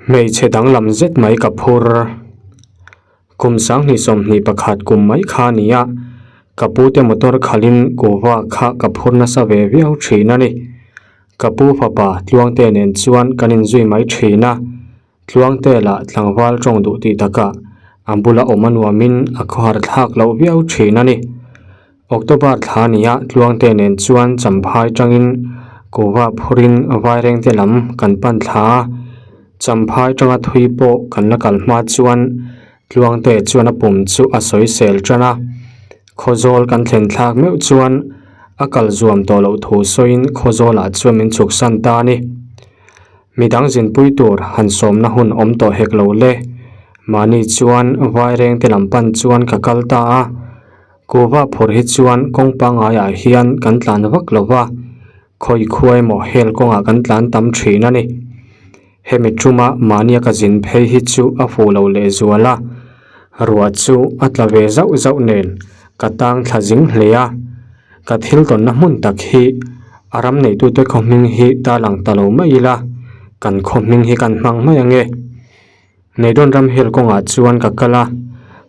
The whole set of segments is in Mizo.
Hmeichhe danglam zet mai ka phur. Kum 2021 kum mai kha a ni a, ka pute motor khalhin kuhva kha ka phur nasa ve viau thin a ni. Ka pu fapa Tluangte nen chuan kan inzui mai thin a, Tluangte lah tlangval tawng duh tih takah a bula awm a nuamin a khawhar thlak loh viau thin a ni. October thla nia Tluangte nen chuan Champhai tangin kuhva phurin Vairengte lam kan pan thla a, Champhai tanga thui pawh kan la kal hma chuan Tluangte chuan a pum chu a sawisel tan a, Khawzawl kan thlen thlak meuh chuan a kal zuam tawh loh thu sawiin Khawzawlah chuan min chhuksan ta a ni. Midang zinpui tur han sawmna hun awm tawh hek lo le. Mahni chuan Vairengte lam pan chuan ka kal ta a. Kuhva phur hi chuan kawng pangaiah hian kan tlan vak lo va, khawi khua emaw hel kawngah kan tlan tam thin a ni. Hemi tuma mahnia ka zin phei hi chu a fuh lo lehzual a, ruah chu a tla ve zauh zauh nen ka tang thla zing hle a. Ka thil tawnna hmun tak hi a ram neitute khaw hming hi tarlang ta lo mai ila, kan khaw hming hi kan hmang mai ange. Neidawn ram hel kawngah chuan ka kal a,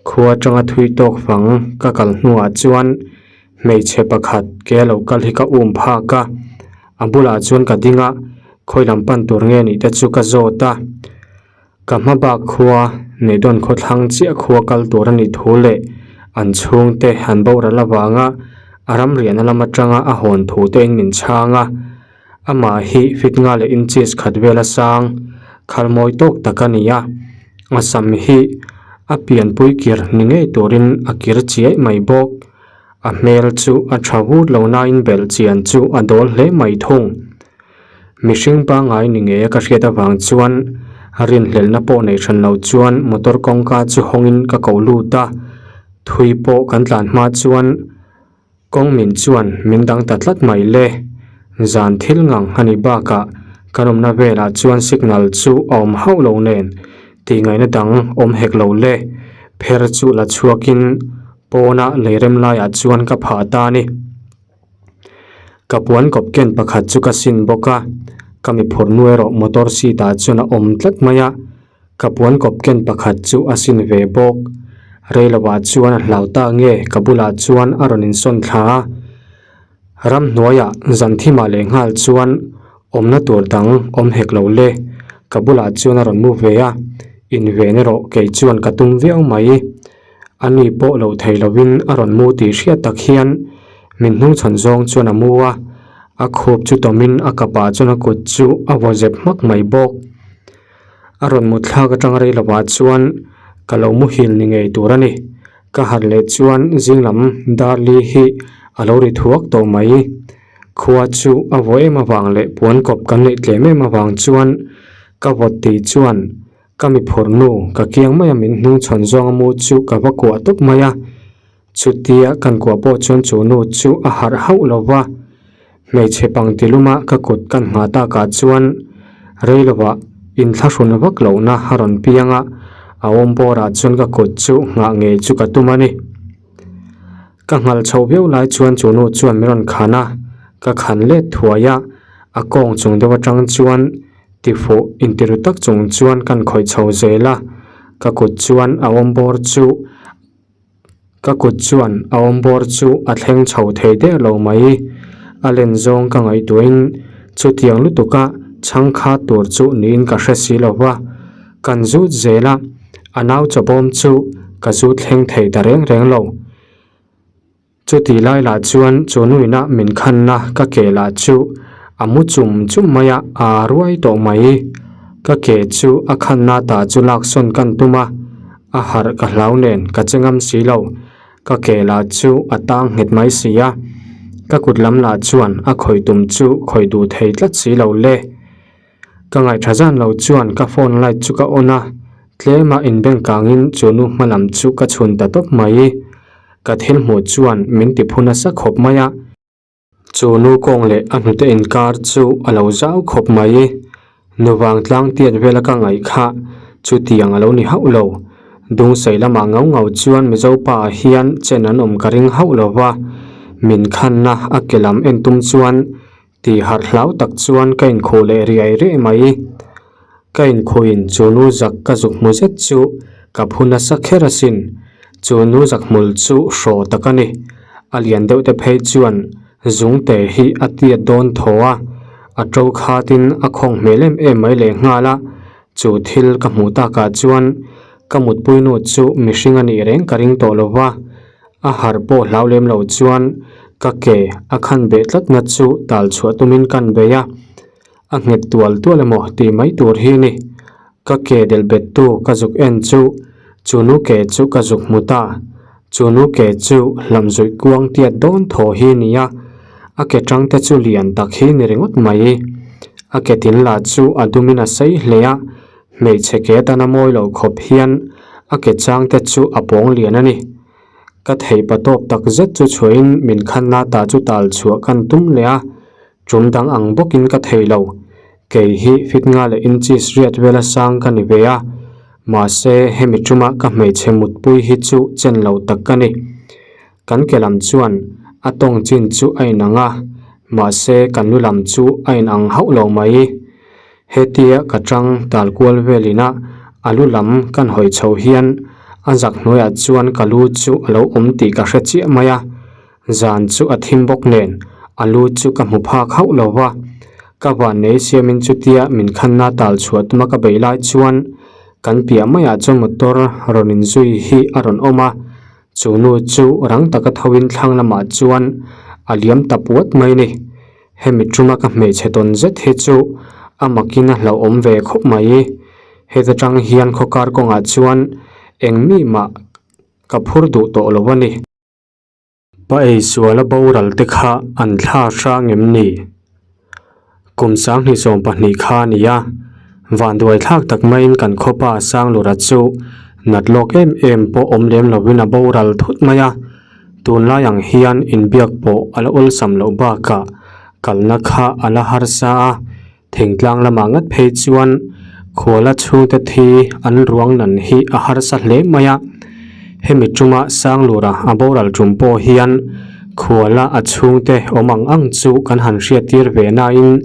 khua atanga thui tawk fang ka kal hnuah chuan hmeichhe pakhat ke a lo kal hi ka um phak a, a bulah chuan ka ding a, khawi lam pan tur nge nih te chu ka zawt a. Ka hma bak khua Neidawn khawthlang chiah khua kal tur a nih thu leh an chhungte an boral avanga a ram riahna lam atanga a hawn thu te in min chhang a. Amah hi fit nga leh inches khat vel a sang, khal mawi tawk tak a ni a, a sam hi a pianpui kir ni ngei turin a kir chiai mai bawk. A hmel chu a tha vut lo nain belh chian chu a dawl hle mai thung. Mihring pangngai ni ngei a ka hriat avang chuan rinhlelhna pawh nei hran lo chuan motor kawngka chu hawngin ka ko lut a, thui pawh kan tlan hma chuan Kawng min chuan min dang ta tlat mai le. Zan thil ngang a nih bakah kan awmna velah chuan signal chu a awm hauh lo nen tih ngaihna dang awm hek lo le. Pher chu la chhuakin pawna lei rem laiah chuan ka phah ta a ni. Ka puan kawp ken pakhat chu ka sin bawk a, ka mi phur nu erawh motor seat ah chuan a awm tlat mai a. Ka puan kawp ken pakhat chu a sin ve bawk. Reiloah chuan a hlau ta nge ka bulah chuan a rawn insawn thla a. Ramhnuaiah Zanthima leh nghal chuan awmna tur dang awm hek lo le. Ka bulah chuan a rawn mu ve a, inven erawh kei chuan ka tum viau mai. A ni pawh lo thei lovin a rawn mu tih hriat tak hian min hnungchhawn zawng chuan a mu a, a khup chu tawmin a kapah chuan a kut chu a vaw zep hmak mai bawk. A rawn mut thlak atang rei lovah chuan ka lo muhil ni ngei tur a ni. Ka harh leh chuan zing lam Darli hi a lo ri thuak tawh mai. Khua chu a vaw em avang leh puan kawp kan neih tlem em avang chuan ka vawt tih chuan ka mi phur nu ka kiang mai a min hnung chhawn zawng a mu chu ka va kuah tawp mai a. Chutia kan kuah pawh chuan chu nu chu a harh hauh lo va, hmeichhe pangti luma ka kut kan nghah takah chuan rei lovah inthlahrun vak lohna a rawn piang a, a awm bawrah chuan ka kut chu nghah ngei chu ka tum a ni. Ka nghal chho viau lai chuan chu nu chuan min rawn khan a, ka khan let thuai a, a kawng chung deuh atang chuan tifuh intiru tak chung chuan kan khawih chho zel a, ka kut chuan a awm bawr chu Ka kut chuan a awmbawr chu a thleng chho thei der lo mai. A len zawng ka ngaihtuahin chutiang lutuka chhang kha tur chu niin ka hre si lo va. Kan zut zel a, a nau chawbawm chu ka zut thleng thei ta reng reng lo. Chuti lai lah chuan chu nuina min khanna ka ke lah chu a mu chum chum mai a, aa ruai tawh mai. Ka ke chu a khanna ta chu laksawn kan tum a. A harh ka hlau nen ka che ngam si lo, ka ke lah chu a tang nghet mai si a, ka kut lam lah chuan a khawih tum chu khawih duh thei tlat si lo le. Ka ngaihṭha zan lo chuan ka phone light chu ka on a, tlema inbeng kangin chu nu hma lam chu ka chhun ta tawp mai. Ka thil hmuh chuan min ti phu nasa khawp mai a. Chu nu kawng leh a hnute inkar chu a lo zau khawp mai. Nu vangtlang tiat vela ka ngaih kha chutiang a lo ni hauh lo. Dungsei lamah ngau ngau chuan Mizo pa ah hian chen an awm ka ring hauh lo va, min khanna a ke lam en tum chuan tih harh hlau tak chuan ka inkhuh leh riai riai mai. Ka inkhuin chu nu zak ka zuk hmu zet chu ka phu nasa kher asin. Chu nu zak hmul chu hraw tak a ni. A lian deuh te phei chuan zungte hi a tiat dawn thaw a, a to khatin a khawng hmel em em mai lehnghal a. Chu thil ka hmuh takah chuan ka mutpui nu chu mihring a nih reng ka ring tawh lo va, a harh pawh hlau lem lo chuan ka ke a khan beh tlatna chu tal chhuah tumin kan bei a. A nghet tual tual emaw tih mai tur hi ni. Ka ke delh bet tu ka zuk en chu, chu nu ke chu ka zuk hmu ta. Chu nu ke chu hlam zuih kuang tiat dawn thaw hi ni a, a ke tang te chu lian tak hi ni ringawt mai. A ke tin lah chu a dumin a sei hle a, hmeichhe ke atana mawi lo khawp hian a ke chang te chu a pawng lian a ni. Ka theih pa tawp tak zet chu chhuahin min khanna ta chu tal chhuah kan tum leh a, Tum dang ang bawkin ka thei lo. Kei hi fit nga leh inches riat vela sang ka ni ve a, mahse hemi tuma ka hmeichhe mutpui hi chu chen lo tak ka ni. Kan ke lam chuan a tawng chin chu a inang a, mahse kan lu lam chu a inang hauh lo mai. Hetia ka tang tal kual velin a a lu lam kan hawi chho hian a zak hnuaiah chuan ka lu chu a lo awm tih ka hre chiah mai a. Zan chu a thim bawk nen a lu chu ka hmu phak hauh lo va, ka van nei siamin chutia min khanna tal chhuah tuma ka beih lai chuan kan piah maiah chuan motor rawn inzui hi a rawn awm a, chu nu chu rang taka thoin thlang lamah chuan a liam ta puat mai ni. Hemi tuma ka hmeichhe tawn zet hi chu a makin a hlauhawm ve khawp mai. Heta tang hian khawkar kawngah chuan eng mi mah ka phur duh tawh lo a ni. Pa eisuala boral te kha an thla hrang em ni? Kum 2020 kha a ni a, vanduai thlak tak maiin kan khawpa Sanglura chu nat lawk em em pawh awm lem lovin a boral thut mai a, tunlai ang hian inbiak pawh a la awlsam loh bakah kalna kha a la harsa a, thingtlang lamah ngat phei chuan khuala chhungte thi an ruang nan hi a harsa hle mai a. Hemi tuma Sanglura a boral tum pawh hian khuala a chhungte awm ang ang chu kan han hriattir ve nain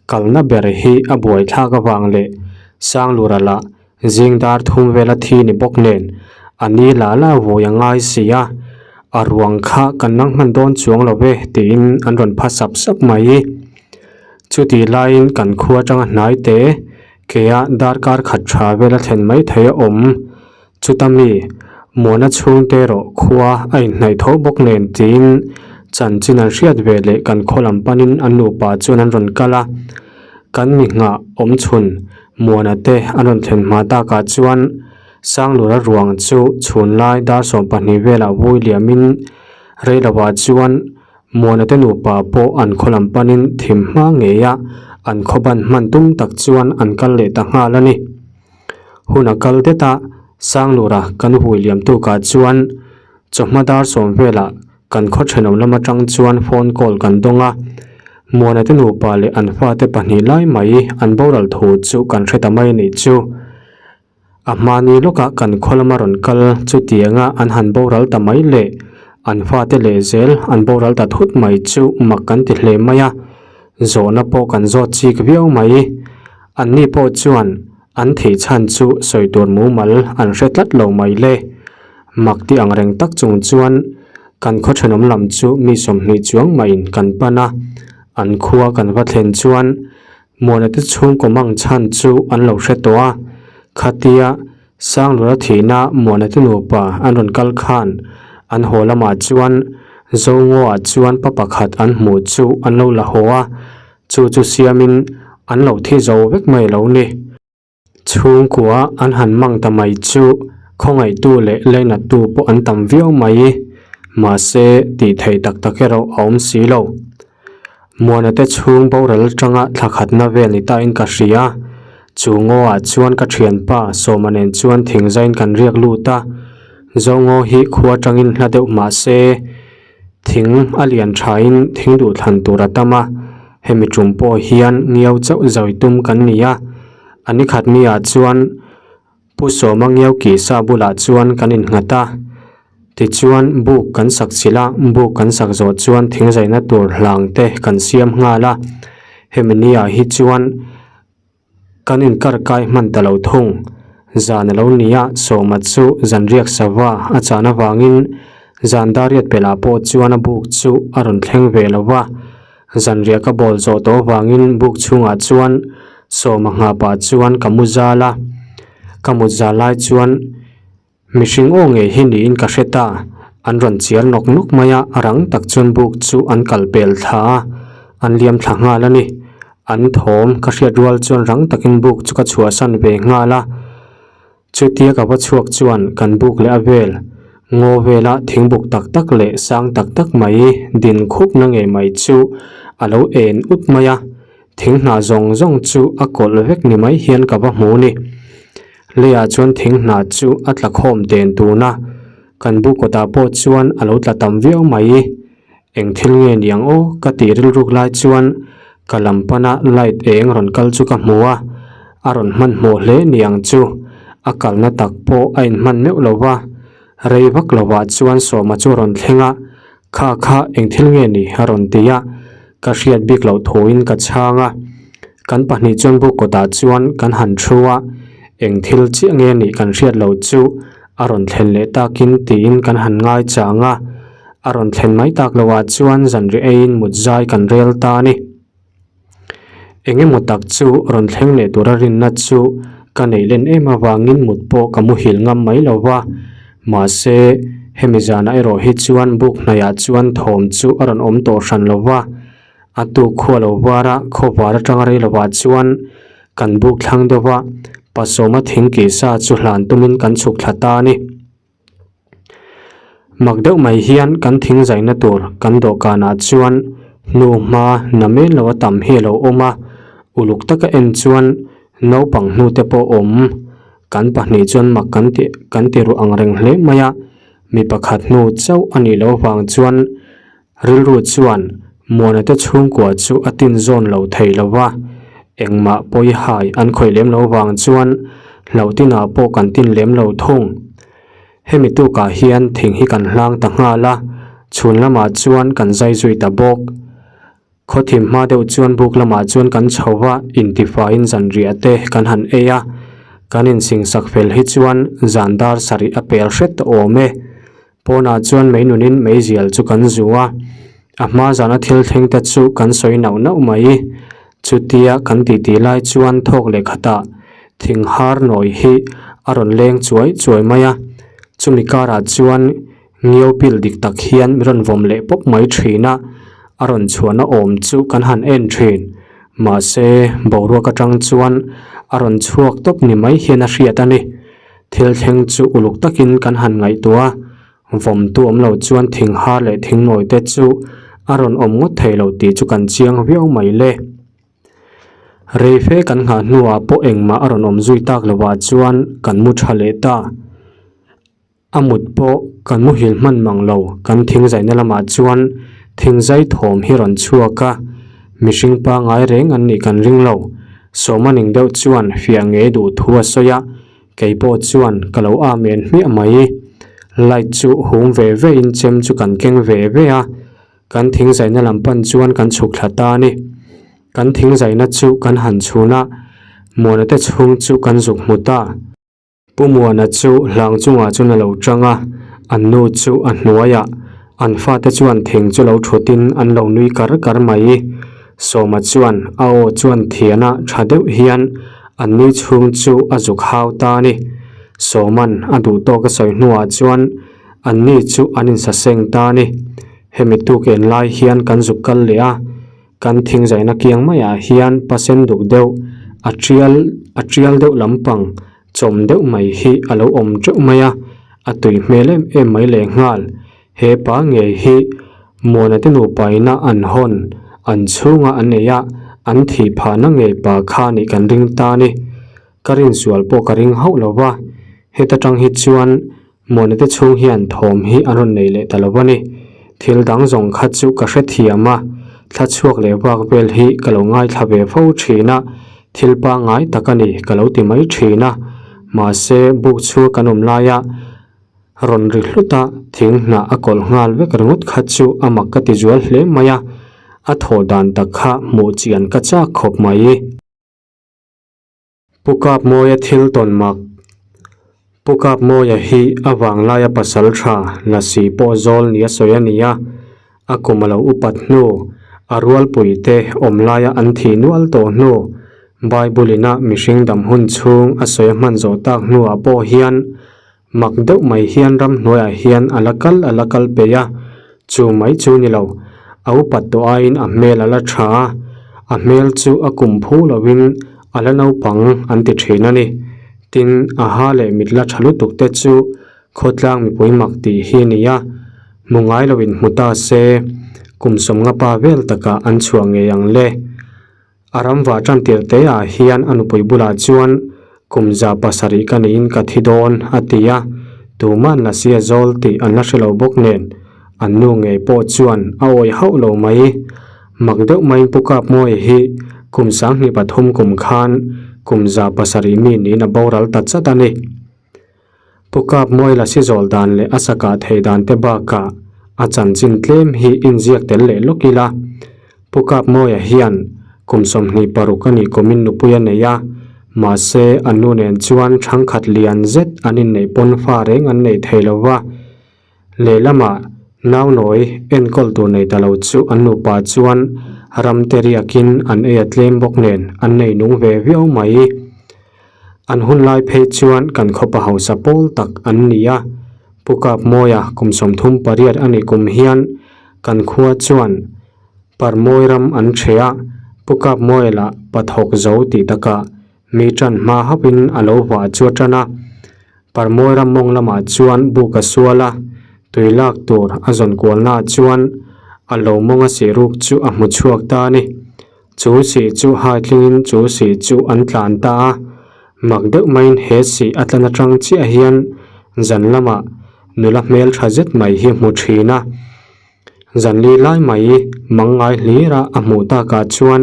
kalna ber hi a buaithlak avang leh Sanglura lah Zing dar thum vela thi ni bawk nen a ni la la vawi a ngai si a, a ruang kha kan nang hman dawn chuang lo ve tiin an rawn pha sap sap mai. Chutih laiin kan khua atanga hnai te kea darkar khat tha vela thlen mai thei a awm. Chuta mi Muana chhungte erawh khua a inhnaih tho bawk nen tiin chanchin an hriat ve leh kan khaw lam panin an nupa chuan an rawn kal a, kan mi nghah awm chhun Muana te an rawn thlen hma takah chuan Sanglura ruang chu chhun lai dar 12 velah vui liamin reilovah chuan Muana te nupa pawh an khaw lam panin thim hma ngei a, an khaw ban hman tum tak chuan an kal leh ta nghal a ni. Hun a kal det a, Sanglura kan vui liam tukah chuan chawhma dar sawm velah Kan khaw thenawm lam atang chuan phone call kan dawng a, Muana te nupa leh an fate pahnih lai mai an boral thu chu kan hre ta mai a nih chu. A hmani lawkah kan khaw lama rawn kal chutianga an han boral ta mai leh an fate leh zel an boral ta thut mai chu mak kan ti hle mai a, zawhna pawh kan zawt chik viau mai. Anni pawh chuan an thih chhan chu sawi tur mumal an hre tlat lo mai le. Mak ti ang reng tak chung chuan kan khaw thenawm lam chu mi 20 chuang mahin kan pan a, an khua kan va thlen chuan Muana te chhungkaw mang chhan chu an lo hre tawh a, khatia Sanglura thihna Muana te nupa an rawn kal khan an haw lamah chuan Zongaw-ah chuan pa pakhat an hmuh chu an lo la haw a, chu chu siamin an lo thi zo vek mai lo ni. Chhungkua an han mang ta mai chu khawngaihtu leh leinattu pawh an tam viau mai. Mahse, tih theih tak tak erawh a awm si lo. Muana te chhung boral atanga thla khatna vel ni tain ka hria. Chu ngaw-ah chuan ka thianpa Sawma nen chuan thingzain kan riak lut a. Zongaw hi khua atangin hla deuh mahse, Thing a lian thain thing duh thlan tur a tam a, hemi tum pawh hian ngiau chauh zawi tum kan ni a, a ni khat mi ah chuan Pu Sawma ngiau kih sa bulah chuan kan innghat a, tichuan buk kan sak chilh a, buk kan sak zawh chuan thing zaina tur hlang te kan siam nghal a, hemi ni ah hi chuan. Kan inkar kai hman ta lo thung. Zan a lo ni a, Sawma chu zanriak sava a chan avangin zan dariat pelh ah pawh chuan a buk chu a rawn thleng ve lo va. Zanriah ka bawl zawh tawh avangin buk chhungah chuan Sawma nghah pah chuan ka mu zal a. Ka mut zal lai chuan Mihring aw ngei hi niin ka hre ta. An rawn chiar nawk nawk mai a, a rang tak chuan buk chu an kal pel thla a, an liam thla nghal a ni. An thawm ka hriat rual chuan rang takin buk chu ka chhuahsan ve nghal a. Chutia ka va chhuak chuan kan buk leh a vel, ngaw vela thingbuk tak tak leh sang tak tak mai din khupna ngei mai chu a lo en ut mai a. Thing hnah zawng zawng chu a kawlh vek ni mai hian ka va hmu ni. Leiah chuan thing hnah chu a tla khawm den tun a, kan bu kawtah pawh chuan a lo tla tam viau mai. Eng thil nge niang aw ka tih rilruk lai chuan ka lam pana light eng rawn kal chu ka hmu a, a rawn hmanhmawh hle niang chu a kalna tak pawh a inhman meuh lo va, rei vak lovah chuan Sawma chu a rawn thleng a, Kha kha eng thil nge ni? a rawn ti a, ka hriat bik loh thuin ka chhang a. Kan pahnih chuan buk kawtah chuan kan han thu a, eng thil chiah nge nih kan hriat loh chu a rawn thlen leh takin tiin kan han ngai chang a. A rawn thlen mai tak loah chuan zanriah eiin mut zai kan rel ta a ni. Eng emaw tak chu rawn thleng leh tura rinna chu ka neih len em avangin mut pawh ka muhil ngam mai lo va, mahse hemi zanah erawh hi chuan buk hnaihah chuan thawm chu a rawn awm tawh hran lo va, a tuk khua lo var a, khawvar atanga rei lovah chuan kan buk thlang deuh va, pasawma thing kih sa chu hlan tumin kan chhuk thla ta a ni. Mak deuh mai hian kan thing zaina tur kan dawhkanah chuan hnu hma na men lo a tam hi a lo awm a, uluk taka en chuan naupang hnu te pawh awm. Kan pahnih chuan mak kan ti kan ti ruh ang reng hle mai a, mi pakhat hnu chauh a nih loh avang chuan Rilru chuan Muana te chhungkua chu a tin zawn lo thei lo va, engmah pawi hai an khawih lem lo vang chuan hlauh tinah pawh kan tin lem lo thung. Hemi tukah hian thing hi kan hlang ta nghal a, chhun lamah chuan kan zai zui ta bawk. Khawthim hma deuh chuan buk lamah chuan kan chho va, intifaiin zanriah te kan han ei a, kan insingsak fel hi chuan zan dar sarih a pel hret awm e. Pawnah chuan mei nunin meizial chu kan zu a, a hma zana thil thleng te chu kan sawi nauh nauh mai. Chutia kan titi lai chuan thawk leh khatah thing har nawi hi a rawn leng chuai chuai mai a, chumi karah chuan ngiau pil dik tak hian mi rawn vawm leh pawp mai thin a, a rawn chhuahna awm chu kan han en thin. Mahse, boruak atang chuan a rawn chhuak tawp ni mai hian a hriat a ni. Thil thleng chu uluk takin kan han ngaihtuah a, vawmtu awm lo chuan thing har leh thing nawi te chu a rawn awm ngawt thei lo tih chu kan chiang viau mai le. Rei fe kan nghah hnuah pawh engmah a rawn awm zui tak lovah chuan kan mu tha leh ta. A mut pawh kan muhil hman mang lo, kan thing zaihna lamah chuan thing zai thawm hi rawn chhuak a, mihring pangai reng an nih kan ring lo. Sawma ning deuh chuan fiah ngei duh thu a sawi a, kei pawh chuan ka lo amen hmiah mai. Light chu hung ve ve in chem chu kan keng ve ve a, kan thing zaihna lam pan chuan kan chhuk thla ta a ni. Kan thing zaihna chu kan han chhun a, Muana te chhung chu kan zuk hmu ta. Pu Muana chu hlang chungah chuan a lo tang a, an nu chu a hnuaiah an fate chuan thing chu lo thutin an lo nui kar kar mai. Sawma chuan a aw chuan thiana tha deuh hian an nui chhung chu a zuk hau ta a ni. Sawma'n a duh tawk a sawi hnuah chuan an ni chu an insaseng ta a ni. Hemi tuk en lai hian kan zuk kal leh a. Kan thingzaina kiang maiah hian pasen duk deuh a tial a tial deuh lampang chawm deuh mai hi a lo awm teuh mai a, a tui hmel em em mai lehnghal. He pa ngei hi Muana te nupa ina an hawn, an chhunga an ei a, an thih phahna ngei pa kha nih kan ring ta a ni. Ka rinsual pawh ka ring hauh lo va, heta tang hi chuan Muana te chhung hian thawm hi an rawn nei leh ta lo a ni. Thil dang zawng kha chu ka hrethiam a, thla chhuak leh vak vel hi ka lo ngaithla ve fo thin a, thil pangngai tak a ni ka lo ti mai thin a. Mahse, buk chhunga kan awm laia rawn ri hlut a, thing hnah a kawlh nghal vek ringawt kha chu a mak ka ti zual hle mai a, a thawh dan tak kha hmuh chian ka chak khawp mai. Pu Kapmawia thil tawn mak. Pu Kapmawia hi a vanglaia pasal tha lasi pawh zawl nia sawi a ni a, a kum a lo upat hnu, a rualpui te awm laia an thih nual tawh hnu, Bible ina mihring dam hun chhung a sawi a hman zawh tak hnuah pawh hian Mak deuh mai hian ramhnuaiah hian a la kal a la kal peih a, chu mai chu ni lo, a upat tawh aiin a hmel a la tha a, a hmel chu a kum phu lovin a la naupang an ti thin a ni. Tin, a ha leh mit la tha lutuk te chu khawtlang mipui mak tih hi a ni a, hmu ngai loin hmu ta se, kum sawmnga pa vel takah an chhuah ngei ang le. A ram vah tan tirh te ah hian a nupui bulah chuan kum 700 ka neiin ka thi dawn a ti a, tuman lasi a zawl tih an la hre lo bawk nen an nu ngei pawh chuan a awih hauh lo mai. Mak deuh maiin Pu Kapmawia hi kum 23 kum khan kum 700 mi niin a boral ta chat a ni. Pu Kapmawia lasi zawl dan leh a sakah thei dan te bakah a chanchin tlem hi inziak tel leh lawk ila. Pu Kapmawia hian kum 26 a nih kumin nupui a nei a, mahse a nu nen chuan thangkhat lian zet an inneih pawn fa reng an nei thei lo va. Lehlamah naunawi enkawl tur nei ta lo chu an nupa chuan ramte riakin an ei a tlem bawk nen an nei nung ve viau mai. An hun lai phei chuan kan khawpa hausa pawl tak an ni a, Pu Kapmawia kum 38 a nih kum hian kan khua chuan Parmawi ram an ṭhe a, Pu Kapmawia lah pathawk zo tih takah mi ṭan hma hauhin a lo vah chu a ṭan a. Parmawi ram mawng lamah chuan buk a sual a, tui lak tur a zawn kualnaah chuan a lo mawng a siruk chu a hmu chhuak ta a ni. Chu sih chu haitlingin chu sih chu an tlan ta a, mak deuh maiin he sih a tlan atang chiah hian zan lamah nula hmel tha zet mai hi hmu thin a. Zan li lai mai mang ngai hlir a a hmuh takah chuan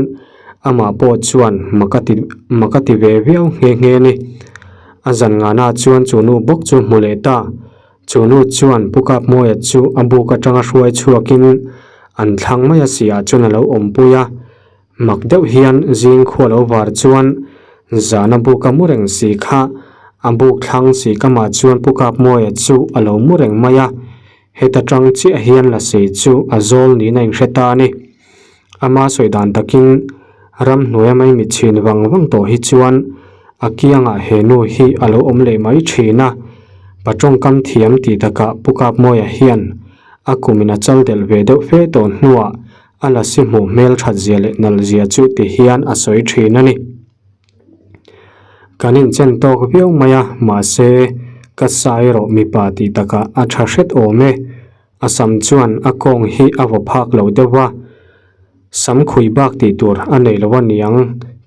amah pawh chuan mak a ti mak a ti ve viau nghe nghe a ni. A zan ngana chuan chu nu bawk chu hmu leh ta. Chu nu chuan Pu Kapmawia chu a buk atanga hruai chhuakin an thlang mai a siah chuan a lo awmpui a. Mak deuh hian zing khua lo var chuan zana buk a mu reng si kha a buk thlang si kamah chuan Pu Kapmawia chu a lo mu reng mai a. Heta tang chiah hian lasi chu a zawl niin a inhre ta a ni. Ama sawi dan takin ramhnuaia mai mitchhin vang vang tawh hi chuan a kiangah he nu hi a lo awm leh mai thin a, pa tawngkam thiam tih takah Pu Kapmawia hian a kumin a chal delh ve deuh fe tawh hnuah a lasi hmuh hmel that zia leh nalh zia chu ti hian a sawi thin a ni. Kan inchen tawk viau mai a, mahse ka sa erawh mipa tih takah a tha hret awm e. A sam chuan a kawng hi a vaw phak lo deuh va, sam khui bak tih tur a nei lo a niang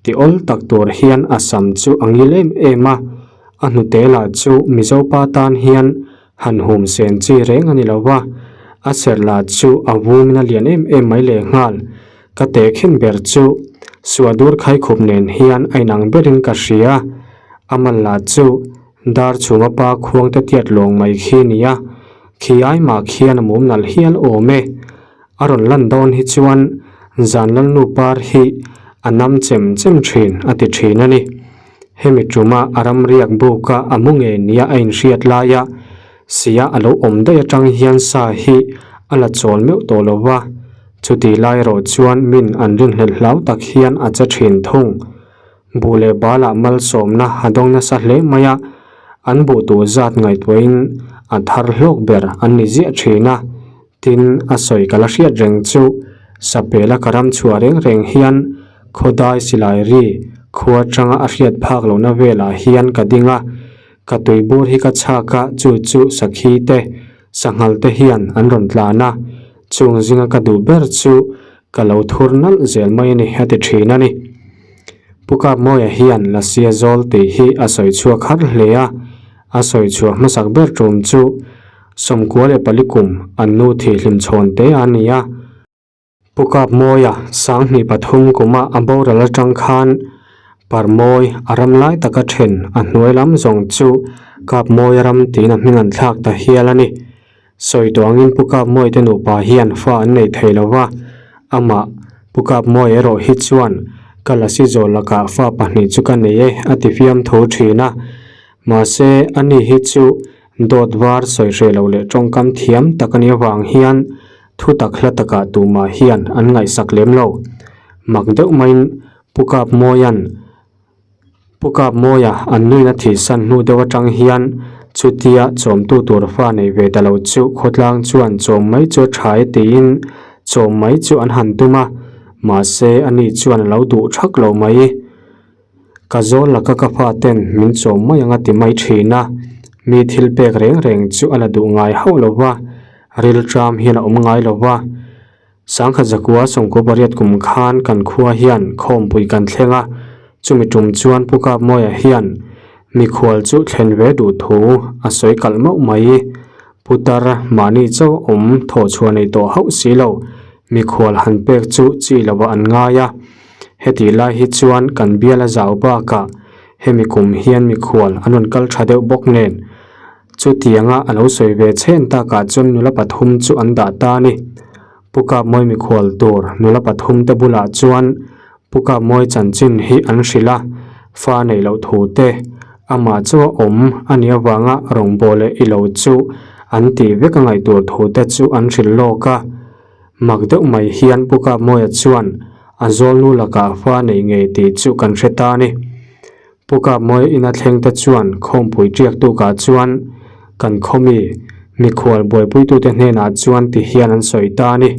ti awl tak tur hian a sam chu a ngil em em a, a hnute lah chu Mizopa tan hian han hum sen chi reng a ni lo va, a serh lah chu a vumin a lian em em mai lehnghal. Ka tehkhin ber chu Suadur Khaikhup nen hian a inang berin ka hria, a mal lah chu Dar chhunga pa khuang te tiat lawng mai khi nia, khi ai mah khian a mum nalh hial awm e. A rawn lan dawn hi chuan zan lalnu par hi a nam chem chem thin a ti thin a ni. Hemi tuma a ram riak buka a mu ngei nia a inhriat laia sia a lo awm daih atang hian sa hi a la chawl meuh tawh lo va, chuti lai erawh chuan min an rinhlelh hlau tak hian a che thin thung. Buh leh balah malsawmna a dawng nasa hle mai a, an buh tur zat ngaihtuahin a thar hlawk ber an ni ziah thin a, tin a sawi ka la hriat reng chu Sapela ka ram chhuah reng reng hian khawdai silai ri khua atanga a hriat phak lohna velah hian ka ding a, ka tuibur hi ka chhak a chu chu sakhi te sanghal te hian an rawn tlan a, chung zinga ka duh ber chu Ka lo thur nalh zel mai a ni a ti thin a ni. Pu Kapmawia hian Lasia zawl tih hi a sawi chhuak har hle a, a sawi chhuah hmasak ber tum chu 94 kum an nu thihhlim chhawn te a ni a. Pu Kapmawia 2003 kuma a boral atang khan Parmawi a ram lai taka then a hnuai lam zawng chu Kapmawia ram tiin a hming an thlak ta hial a ni. Sawi tawh angin Pu Kapmawia te nupa hian fa an nei thei lo va, amah Pu Kapmawia erawh hi chuan Ka lasi zawl lakah fa pahnih chu ka nei e a ti fiamthu thin a. Mahse, ani hi chu dawt var sawi hreh lo leh tawngkam thiam tak a nih avang hian thu tak hla takah tumah hian an ngaihsak lem lo. Mak deuh maiin Pu Kapmawia'n Pu Kapmawia an nuina thihsan hnu deuh atang hian chutia chawmtu tur fa nei ve ta lo chu khawtlang chuan chawm mai chu a tha e tiin chawm mai chu an han tum a, mahse ani chuan a lo duh thak lo mai. Ka zawl laka ka fa ten min chawm mai anga ti mai thin a, mi thil pek reng reng chu a la duh ngai hauh lo va, rilṭam hian a awm ngai lo va. Sangkhat zakua sawmkua pariat kum khan kan khua hian khawmpui kan thleng a, chumi tum chuan Pu Kapmawia hian mikhual chu thlen ve duh thu a sawi kalh mauh mai. Putar mahni chauh awm thawhchhuah nei tawh hauh si lo, mikhual han pek chu chi lovah an ngai a. Hetih lai hi chuan kan bial a zau bakah hemi kum hian mikhual an rawn kal tha deuh bawk nen, Chutianga a lo sawi ve chhen takah chuan nula pathum chu an dah ta a ni. Pu Kapmawi mikhual tur nula pathum te bulah chuan Pu Kapmawi chanchin hi an hrilh a, fa neih loh thu te, amah chu a awm a nih avanga rawngbâwl leh i lo chu an tih vek a ngaih tur thu te chu an hrilh lawk a. Mak deuh mai hian Pu Kapmawia chuan a zawlnu lakah fa nei ngei tih chu kan hre ta a ni. Pu Kapmawi ina thleng te chuan khawmpui ṭiak tukah chuan kan khawmi mikhual buaipuitute hnenah chuan ti hian an sawi ta a ni.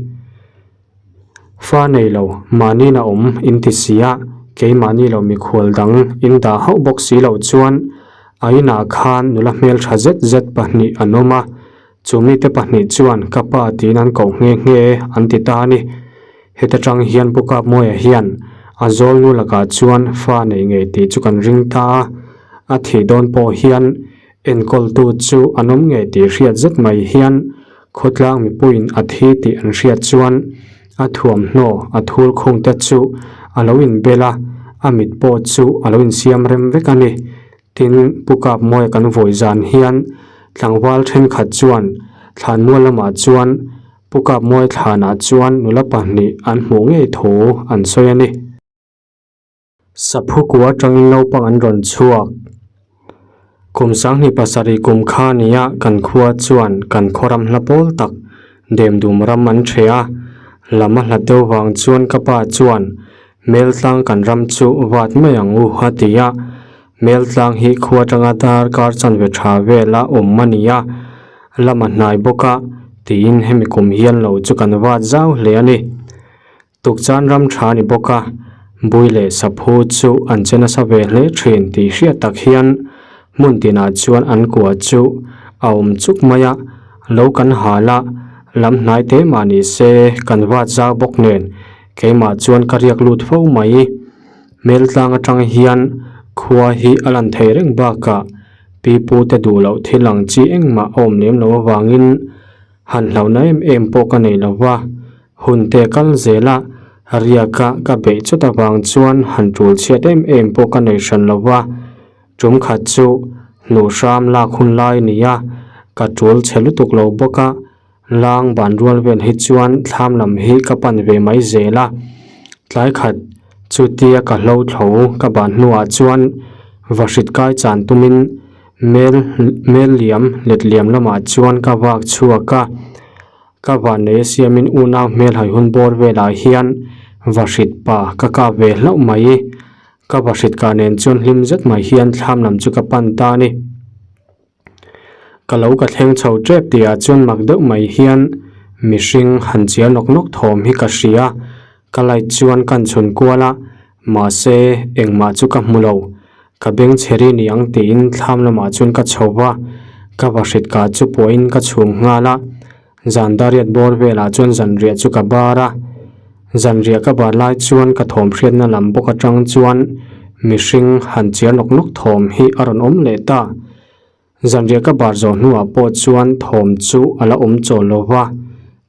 Fa nei lo, mahniin a awm in ti si a, keimahni lo mikhual dang in dah hauh bawk si loh chuan a inah khan nula hmelṭha zet zet pahnih an awm a, chu mite pahnih chuan ka pa tiin an koh nghe nghe an ti ta a ni. Heta tang hian Pu Kapmawia hian a zawlnu lakah chuan fa nei ngei tih chu kan ring ta a, a thih dawn pawh hian enkawltu chu an awm ngei tih hriat zet mai hian khawtlang mipuiin a thi tih an hriat chuan a thuamhnaw a thul khung te chu a lo inbel a, a mit pawh chu a lo insiam rem vek a ni. Tin, Pu Kapmawia kan vawi zan hian tlangval thenkhat chuan thlanmual lamah chuan Pu Kapmawia thlanah chuan nula pahnih an hmuh ngei thu an sawi a ni. Saphu kua atangin naupang an rawn chhuak. Kum sanghnih pasarih kum kha nia kan khua chuan kan khaw ram hla pawl tak Demdum ram an ṭheh a, lam a hlat deuh vang chuan ka pa chuan Meltlang kan ram chu vat mai ang u a ti a, Meltlang hi khua atanga darkar chanve tha vela awm a ni a, lama hnai bawk a tiin hemi kum hian lo chu kan vat zau hle a ni. Tukchan ram tha a ni bawk a, Bui leh Saphu chu an che nasa ve hle thin tih hriat tak hian hmun tinah chuan an kua chu a awm chuk mai a, lo kan hal a, lam hnai te mah ni se kan vat zau bawk nen Keimah chuan ka riak lut fo mai. Hmeltlang atang hian khua hi a lan thei reng bakah pipu te duh loh thil ang chi engmah a awm lem loh avangin han hlauhna em em pawh ka nei lo va. Hun te kal zel a, riaka ka beih chawt avang chuan han tul chhiat em em pawh ka nei hran lo va. Tum khat chu hnuhhram lak hun lai a ni a, ka tul chhe lutuk lo bawk a. Lang ban rual vel hi chuan thlam lam hi ka pan ve mai zel a, tlai khat chutia ka hlo thlo ka ban hnuah chuan vahrit kai chan tumin mel mel liam let liam lamah chuan ka vak chhuak a, ka van nei a siamin unau hmel hai hun bawr velah hian vahrit pa ka kap ve hlauh mai, ka vahrit kah nen chuan hlim zet mai hian thlam lam chu ka pan ta a ni. Ka lo ka thleng chho tep tih ah chuan mak deuh mai hian mihring han chiar nawk nawk thawm hi ka hria, ka light chuan ka chhun kual a, mahse engmah chu ka hmu lo, ka beng chhe ri ni ang tiin thlam lamah chuan ka chho va, ka vahrit kah chu pawhin ka chhum nghal a, zan dariat bawr velah chuan zanriah chu ka bar a, zanriah ka bar lai chuan ka thawm hriatna lam bawk atang chuan mihring han chiar nawk nawk thawm hi a rawn awm leh ta. Zanriah ka bar zawh hnuah pawh chuan thawm chu a la awm chawl lo va,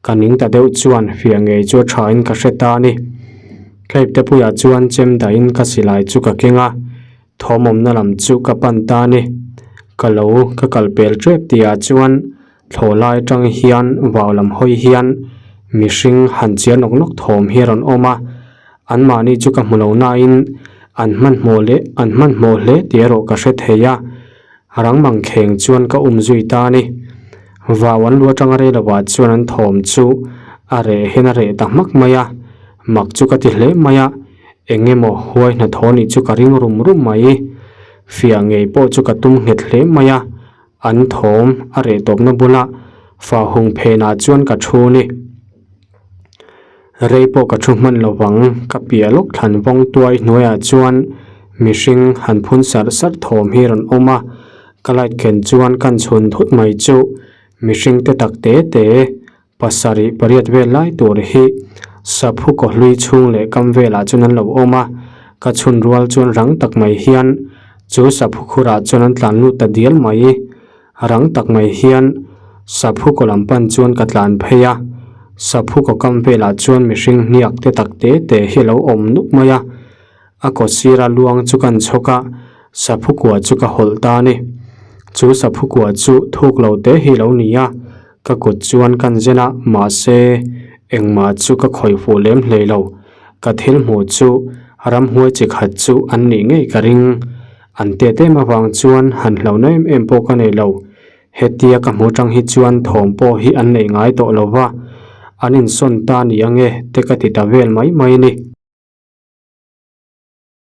ka ning ta deuh chuan fiah ngei chu a thain ka hre ta a ni. Ka ipte puiah chuan chem dahin ka silai chu ka keng a, thawm awmna lam chu ka pan ta a ni. Ka lo ka kal pel tep tihah chuan thlawh lai atang hian vau lam hawi hian mihring han chiar nawk nawk thawm hi a rawn awm a. Anmahni chu ka hmu lo nain an hmanhmawh leh an hmanhmawh hle tih erawh ka hre thei a, rang mangkheng chuan ka um zui ta a ni. Vau an lu atanga rei lovah chuan an thawm chu a reh hian a reh ta hmak mai a, mak chu ka ti hle mai a, eng emaw huai hnathawh nih chu ka ring rum rum mai. Fiah ngei pawh chu ka tum nghet hle mai a, an thawm a reh tawpna bula fa hung phenah chuan ka thu ni. Rei pawh ka thu hman lo vang, ka piah lawk thlan vawng tuai hnuaiah chuan mihring han phun sarh sarh thawm hi rawn awm a, ka light ken chuan kan chhun thut mai chu mihring te tak te te pasarih pariat vel lai tur hi saphu kaw hlui chhung leh kam velah chuan an lo awm a, ka chhun rual chuan rang tak mai hian chu saphu khurah chuan an tlan lut ta dial mai. Rang tak mai hian saphu kaw lam pan chuan ka tlan phei a, saphu kaw kam velah chuan mihring hniak te tak te te hi a lo awm nuk mai a, a kaw sira luang chu kan chhawk a, saphu kua chu ka hawlh ta a ni. Chu saphu kua chu thuk lo te hi a lo ni a, ka kut chuan kan zen a, mahse engmah chu ka khawih fuh lem hlei lo, ka thil hmuh chu ramhuai chi khat chu an nih ngei ka ring. An tet em avang chuan han hlauhna em em pawh ka nei lo. Hetia ka hmu tang hi chuan thawm pawh hi an nei ngai tawh lo va, an insawn ta ni ange te ka ti ta vel mai mai a ni.